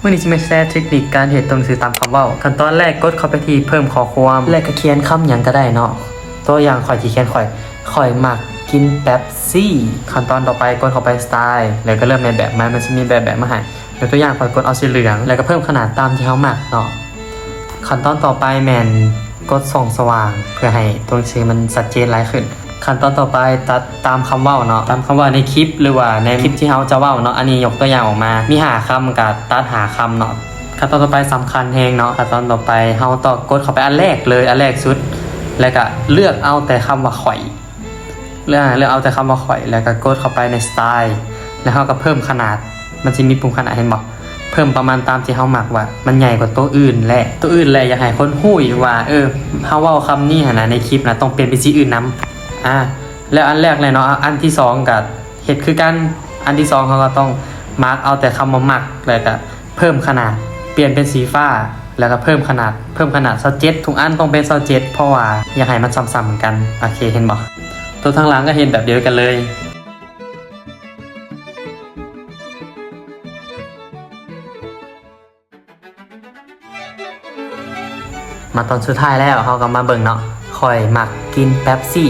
ມື້ນີ້ຊິມາແຊເທັກນິກການເຮັດຕົວໜັງສືຕາມຄຳເວົ້າ. ຂັ້ນຕອນແລກ ກົດເຂົ້າໄປທີ່ເພີ່ມຂໍ້ຄວາມ ແລ້ວກໍຂຽນຄຳຫຍັງກໍໄດ້ເນາະ. ຕົວຢ່າງ ຂ້ອຍຊິຂຽນ ຂ້ອຍ ຂ້ອຍມັກກິນເປັບຊີ. ຂັ້ນຕອນຕໍ່ໄປ ກົດເຂົ້າໄປສະໄຕ ແລ້ວກໍເລືອກໃນແບບມາ ມັນຊິມີແບບ ແບບມາໃຫ້. ຍົກຕົວຢ່າງ ຂ້ອຍກົດເອົາສີເຫຼືອງ ແລ້ວກໍເພີ່ມຂະໜາດຕາມທີ່ເຮົາມັກເນາະ. ຂັ້ນຕອນຕໍ່ໄປແມ່ນກົດສ່ອງສະຫວ່າງ ເພື່ອໃຫ້ຕົວໜັງສືມັນຊັດເຈນຫຼາຍຂຶ້ນ. ຂັ້ນຕອນຕໍ່ໄປ ຕັດຕາມຄຳເວົ້າເນາະ, ຕາມຄຳເວົ້າໃນຄລິບ ຫຼືວ່າໃນຄລິບທີ່ເຮົາຈະເວົ້າເນາະ. ອັນນີ້ຍົກຕົວຢ່າງອອກມາ ມີຫ້າຄຳ ກໍຕັດຫ້າຄຳເນາະ. ຂັ້ນຕອນຕໍ່ໄປສຳຄັນແຮງເນາະ. ຂັ້ນຕອນຕໍ່ໄປ ເຮົາຕ້ອງກົດເຂົ້າໄປອັນແລກເລີຍ ອັນແລກສຸດ ແລ້ວກໍເລືອກເອົາແຕ່ຄຳວ່າຂ້ອຍ ເລືອກ ເລືອກເອົາແຕ່ຄຳວ່າຂ້ອຍ ແລ້ວກໍກົດເຂົ້າໄປໃນສະໄຕ ແລ້ວເຮົາກໍເພີ່ມຂະໜາດ. ມັນຊິມີປຸ່ມຂະໜາດ ເຫັນບໍ່? ເພີ່ມປະມານຕາມທີ່ເຮົາມັກ ວ່າມັນໃຫຍ່ກວ່າໂຕອື່ນ ແລະ ໂຕອື່ນ ແລະ ຢາກໃຫ້ຄົນຮູ້ອີກວ່າ ເອີ ເຮົາເວົ້າຄຳນີ້ຫັ້ນນະ ໃນຄລິບນະ ຕ້ອງປ່ຽນເປັນສີອື່ນນຳ. ອາ ແລ້ວອັນແລກແຫຼະເນາະ. ອັນທີສອງກໍເຮັດຄືກັນ. ອັນທີສອງ ເຮົາກໍຕ້ອງມາກເອົາແຕ່ຄຳວ່າມັກ ແລ້ວກໍເພີ່ມຂະໜາດ ປ່ຽນເປັນສີຟ້າ ແລ້ວກໍເພີ່ມຂະໜາດ ເພີ່ມຂະໜາດຊາວເຈັດ. ທຸກອັນຕ້ອງເປັນຊາວເຈັດ ເພາະວ່າຢາກໃຫ້ມັນສ່ຳໆກັນ. ໂອເຄ ເຫັນບໍ່? ຕົວທາງຫຼັງກໍເຮັດແບບດຽວກັນເລີຍ. ມາຕອນສຸດທ້າຍແລ້ວ ເຮົາກໍມາເບິ່ງເນາະ, ຂ້ອຍມັກກິນເປັບຊີ.